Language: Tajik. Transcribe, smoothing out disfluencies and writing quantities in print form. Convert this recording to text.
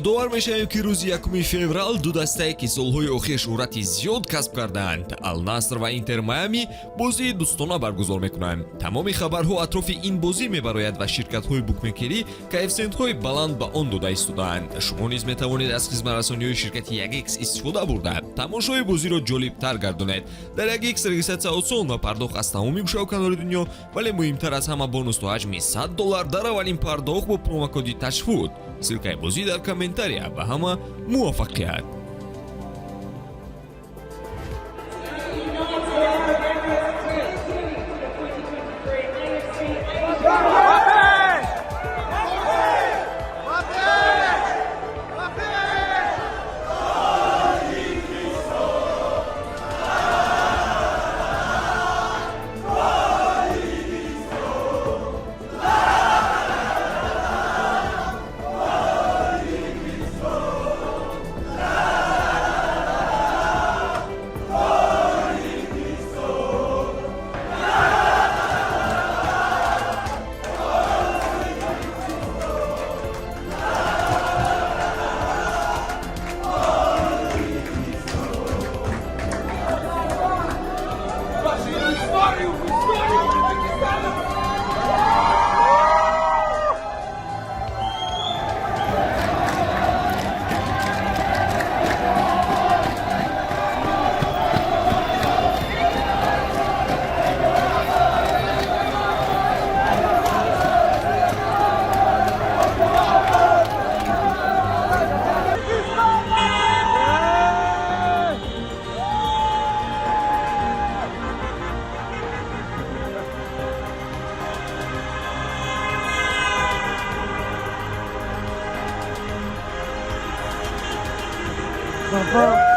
Ёдовар мешавем, ки рӯзи 1 феврал ду дастае, ки солҳои охир шӯҳрати зиёд касб кардаанд, Алнаср ва Интер Майами, бозии дӯстона баргузор мекунанд. Тамоми хабарҳо атрофи ин бозӣ мебарояд ва ширкатҳои букмекерӣ коэффисиентҳои баланд ба он дода истодаанд. Шумо низ метавонед аз хизматрасониҳои ширкати 1X истифода бурда, тамошои бозиро ҷолибтар гардонед. Дар 1X регистрация осон ва пардохт аз тамоми гӯшаву канори дунё, вале муҳимтар аз ҳама, бонус то ҳаҷми 100 доллар дар аввалин пардохт бо промокоди ТАЖФУТ. Ссылкаи бозӣ дар комментария. Ба ҳама муваффақият! Papa.